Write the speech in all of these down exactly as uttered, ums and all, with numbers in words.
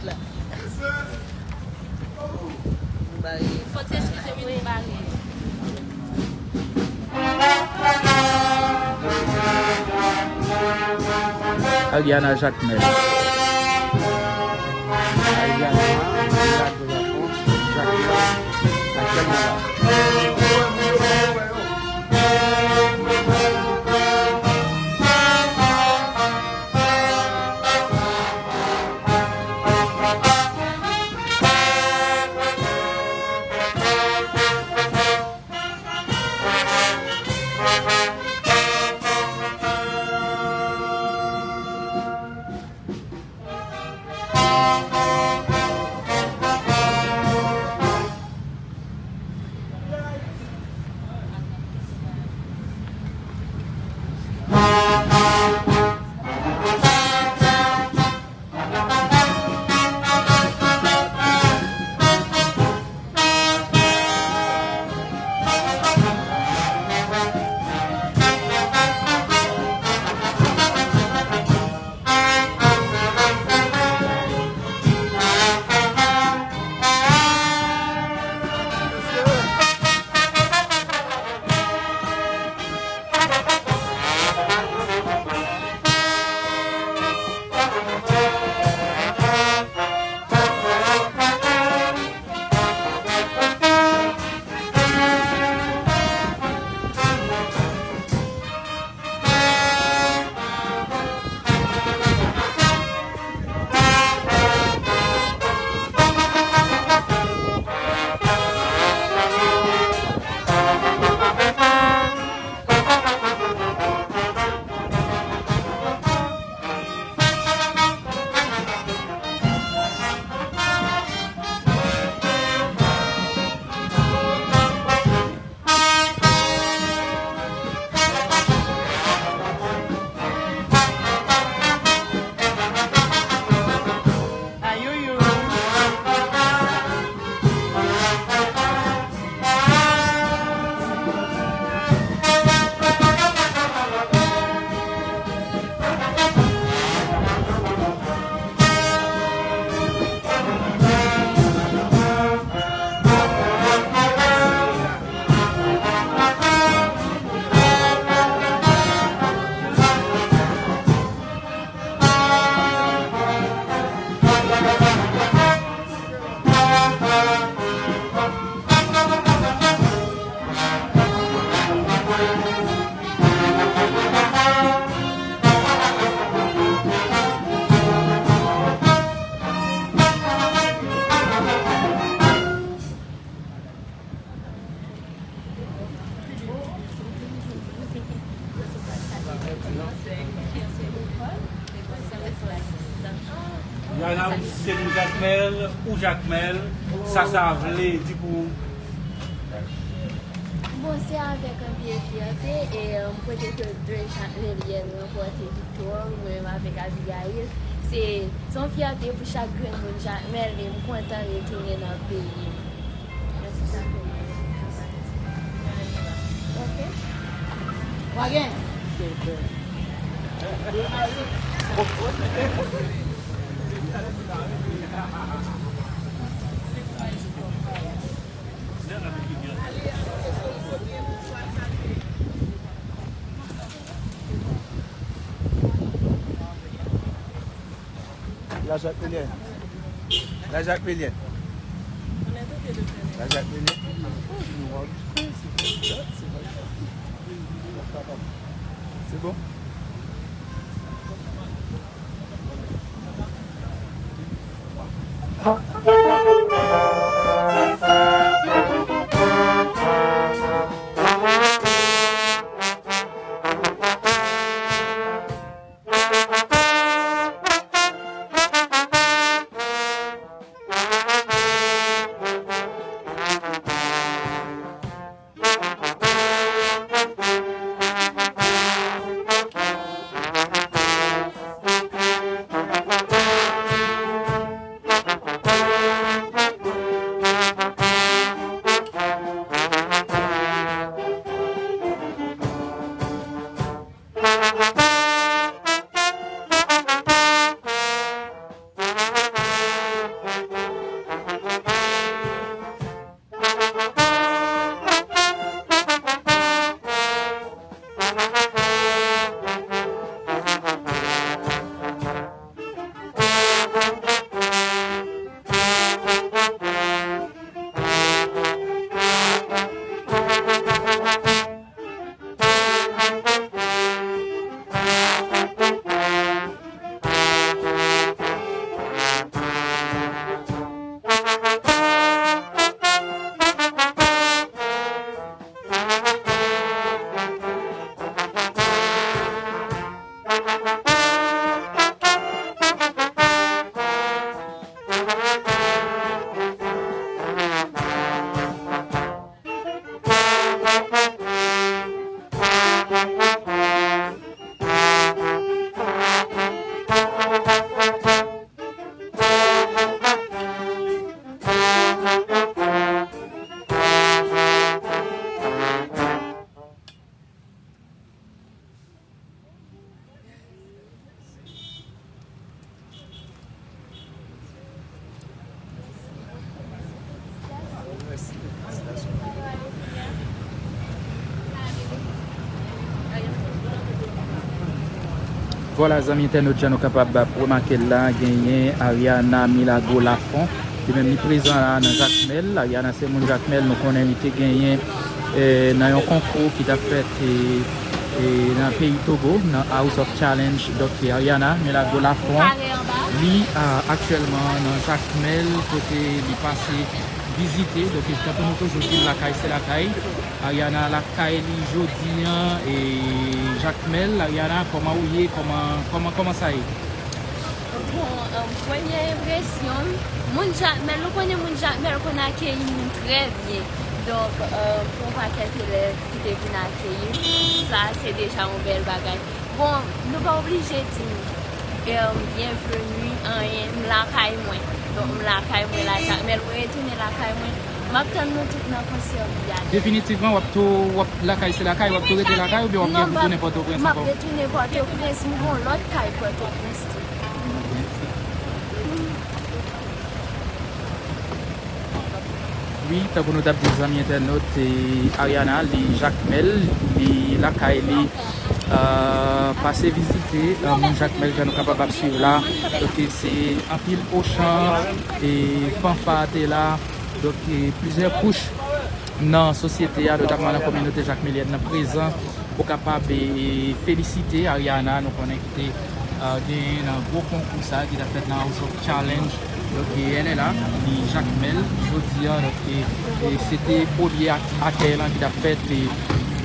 La. Nou bare. Fò w eskize m wi, nou bare. Aliana Jacmel. Aliana Jacmel. Jacmel. Jacmel. Yana, ou se pou Jakmèl, ou Jakmèl, sa sa vle di pou ou? Bon, se avèk anpil fyète e, euh, m pote ke de Jakmèlyèn ranpòte viktwa, mwen menm avèk Abigail. Se, se yon fyète pou chak grenn moun Jakmèl e m kontan retounen nan peyi m. Ok. Wagen. La Jakmèlyèn. La Jakmèlyèn. La Jakmèlyèn. C'est bon? Vwala, zanmi entènot, jan nou kapab ap remake l la, genyen Ariana Milagro Lafont. Li menm li prezan la nan Jakmèl. Ariana se moun Jakmèl, nou konnen li te genyen eh, nan yon konkou ki t ap fèt eh, eh, nan peyi Togo, nan House of Challenge. Donk, eh, Ariana Milagro Lafont, li ah, aktyèlman nan Jakmèl, kote li pase vizite. Donk, tankou nou toujou di l, lakay se lakay. Ariana lakay li jodi an, e Jakmèl, Ariana, kòman ou ye? Kòman, kòman, kòman sa ye? Bon, um, premye enpresyon m, moun Jakmèl, nou konnen moun Jakmèl konn akeyi moun trè byen. Donk, um, pou yon pakèt elèv ki te vin akeyi m, sa se deja yon bèl bagay. Bon, nou pa oblije di m um, byenveni, anyen, m lakay mwen. Donk, m lakay mwen la, Jakmèl, mwen retounen lakay mwen. M ap tann nou tout nan konsè Biyade. Definitivman, w ap tou, w ap lakay se lakay, w ap tou rete lakay oubyen w ap gen pou tounen Pòtoprens ankò? Non, m ap retounen Pòtoprens, m gen yon lòt kay Pòtoprens tou. Wi, tankou nou t ap di zanmi entènot, eh, Ariana, li Jakmèl, li lakay li, eh, pase vizite eh, moun Jakmèl, jan nou kapab ap swiv la. Donk, se anpil Ochan, e fanfa te la. Donk, eh, plizyè kouch nan sosyete a, notamman nan kominote jakmelyèn nan, prezan pou kapab eh, felisite Ariana, nou konnen ki te eh, genyen nan gwo konkou sa ki t ap fèt nan House of Challenge. Donk, eh, elle est là, li Jakmèl, jodi a, donk, eh, eh, se te premye ak- akèy lan ki t ap fèt, eh,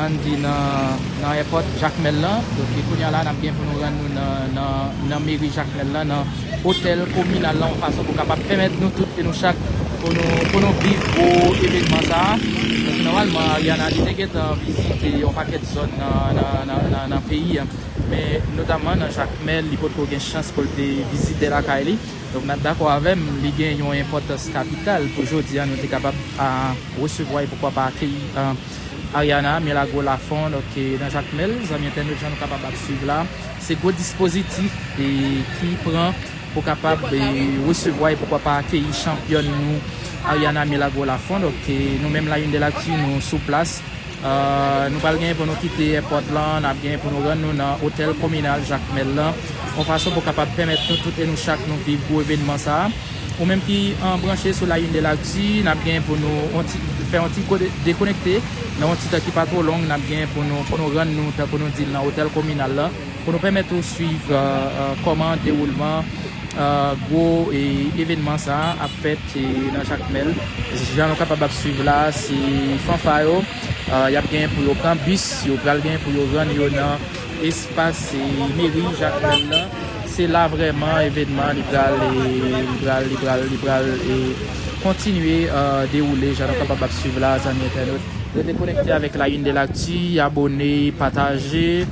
ann di nan, nan èpòt Jakmèl lan. Donk, eh, kounye a la, n ap gen pou nou rann nou nan, nan, nan meri Jakmèl lan, nan otèl kominal lan, yon fason pou kapab pèmèt nou tout e nou chak pou nou, pou nou viv gwo evènman sa a. Donk, nòmalman, Ariana, li te gentan vizite yon pakèt zòn nan, nan, nan, nan, nan peyi a. Men, notamman nan Jakmèl, li potko gen chans pou l te vizite lakay li. Donk, n ap dakò avè m, li gen yon enpòtans kapital pou jodi a nou te kapab a, resevwa e poukwa pa akeyi a, Ariana Milagro Lafont, donk, eh, nan Jakmèl, zanmi entènot, jan nou kapab ap swiv la. Se gwo dispozitif eh, ki pran pou kapab eh, resevwa e poukwa pa akeyi chanpyòn nou, Ariana Milagro Lafont. Donk, eh, nou menm La Une de l'Actu, nou sou plas. Eh, nou pral genyen pou nou kite èpòt lan, n ap genyen pou nou rann nou nan otèl kominal Jakmèl lan, yon fason pou kapab pèmèt nou tout e nou chak nou viv gwo evènman sa a. Ou menm ki an branche sou La Une de l'Actu, n ap genyen pou nou on ti, fè yon ti ko- dekonekte nan yon ti tan ki pa twò long, n ap genyen pou nou, pou nou rann nou, tankou nou di l, nan otèl kominal lan, pou nou pèmèt ou swiv eh, eh, kòman dewoulman eh, gwo eh, evènman sa a ap fèt eh, nan Jakmèl. Jan nou kapab ap swiv la, se fanfa yo, eh, y ap genyen pou yo pran bis, yo pral genyen pou yo rann yo nan espas eh, meri Jakmèl lan. Se la vrèman evènman li pral, eh, li pral, li pral, li pral eh, kontinye eh, dewoule, jan nou kapab ap swiv la, zanmi entènot. Rete konekte avèk La Une de l'Actu, abòne, pataje,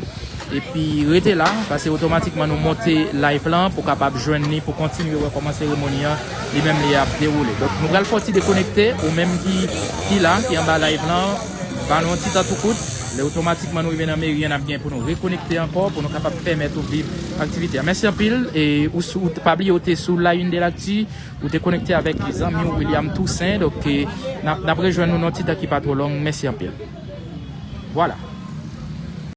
epi rete la, paske otomatikman nou monte live lan pou kapab jwenn li, pou kontinye wè kòman seremoni an, li menm li ap dewoule. Donk, nou pral fè yon ti dekonekte, ou menm ki, ki la, ki anba live lan, ba nou yon ti tan tou kout. Lè otomatikman nou rive nan meri an, n ap gen pou nou rekonekte ankò, pou nou kapab pèmèt ou viv aktivite a. Mèsi anpil, e ou, sou- ou pa bliye ou te sou La Une de l'Actu, ou te konekte avèk zanmi w William Toussaint. Donk, eh, n ap, n ap rejwenn nou nan yon ti tan ki pa twò long. Mèsi anpil. Vwala.